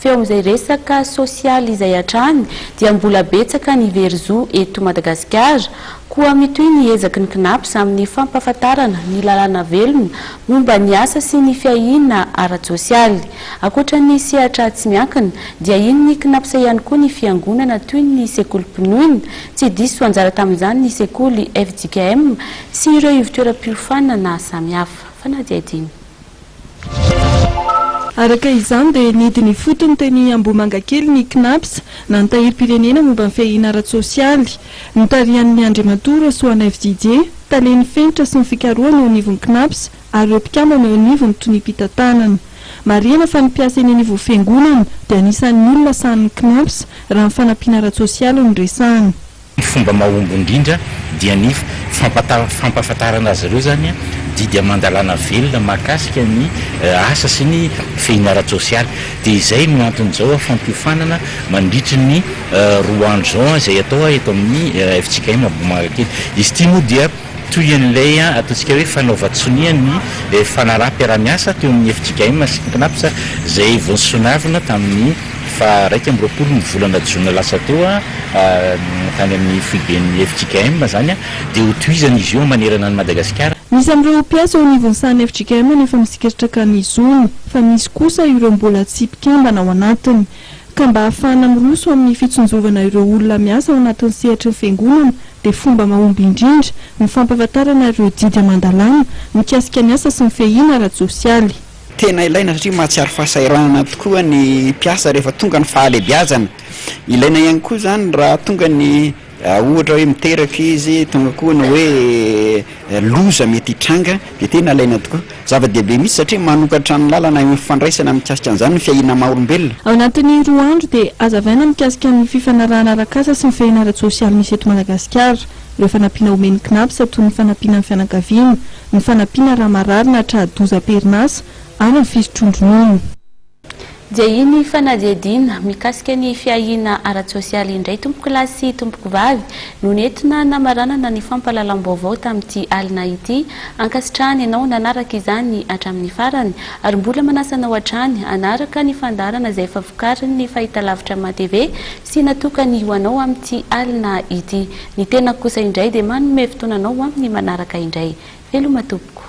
Feo amin'izay resaka sosialy izay hatrany dia mbola betsaka ny very zo eto Madagasikara, koa mitohy ny ezaky ny Cnaps amin'ny fampahafantarana ny lalàna velona momba ny asa sy ny fiahiana ara-tsosialy. Ankoatra ny sehatra tsy miankina dia iny ny Cnaps ihany koa ny fiangonana toy ny sekolim-pinoina, tsy diso anjara tamin'izany ny sekoly fjkm sy ireo ivontoeram-piofanana samihafa. Fanadihadiana. Araka izany dia nidina ifotony teny Ambohimangakely ny Cnaps na ny Tahirim-pirenena momba ny fiahiana ara-tsosialy. Notarihan'ny Andriamatoa Rasoanaivo Didier, talen'ny fenitra sy ny fikarohana eo anivon'ny Cnaps ary ireo mpikambana eo anivon'ny toniam-pitantanana. Marihana fa ny mpiasa eny anivon'ny fiangonana dia anisan'ny olona sahanin'ny Cnaps raha ny fanampiana ara-tsosialy no resahana. Ny fomba mahomby indrindra dia ny fampahafantarana azy ireo izany didy aman-dalàna velona mahakasika ny asa sy ny fehiny ara-tsosialy. Dia izay no anton'izao fampiofanana mandritry ny roa andro izao izay atao eto amin'ny fjkm Ambohimangakely. Izy ity moa dia tohin'ilay ataontsika hoe fanaovan-tsonia ny fanaraham-piaraha-miasa teo amin'ny fjkm sy ny Cnaps izay voasonavina tamin'ny faha 21 ny volana jona lasa teo tany amin'ny foiben'ny fjkm izany dia hotohizana izy io manerana an'i Madagasikara. Misy amin'ireo mpiasa eo anivon'ny sahan'ny fjkm no efa misikirtraka ny zony fa misy kosa ireo mbola tsy mpikambana ao anatiny. Ka mba hahafahana miroso amin'ny fitsinjovana ireo olona miasa ao anatin'ny sehatry ny fiangonana dia fomba mahomby indrindra ny fampahafantarana ireo didy aman-dalàna mikasika ny asa sy ny fiahiana ara-tsosialy. Tena ilaina satria mahatsiaro fahasahiranana tokoa ny mpiasa rehefa tonga ny fahalebiazana. Ilaina ihany koa izany raha tonga ny ohatra hoe miteraka izy, tonga koa ny hoe loza mety hitranga dia tena ilaina tokoa. Zava-dehibe mihitsy satria manokatra ny lalana eo amin'ny fifandraisana mikasika an'izany ny fiahiana maha olombelona. Ao anatin'ny roa andro dia hazavaina mikasika ny fifanarahana arak'asa sy ny fiahiana ara-tsosialy misy eto Madagasikara. Ireo fanampiana omen'ny Cnaps toy ny fanampiana ny fianakaviana, ny fanampiana raha marary na tra-doza am-perinasa ary ny fisotroan-dronono. Dia iny fanadihadiana mikasika ny fiahiana ara-tsosialy indray tompokolahy sy tompokovavy no nentina namaranana ny fampahalalam-baovao tamin'ity alina ity. Ankasitrahana ianao nanaraka izany hatramin'ny farany ary mbola manasa anao hatrany hanaraka ny fandaharana izay efa vokarin'ny fahitalavitra MATV sy natokany ho anao amin'ity alina ity. Ny tenako kosa indray dia manome fotoana anao ho amin'ny manaraka indray. Veloma tompoko.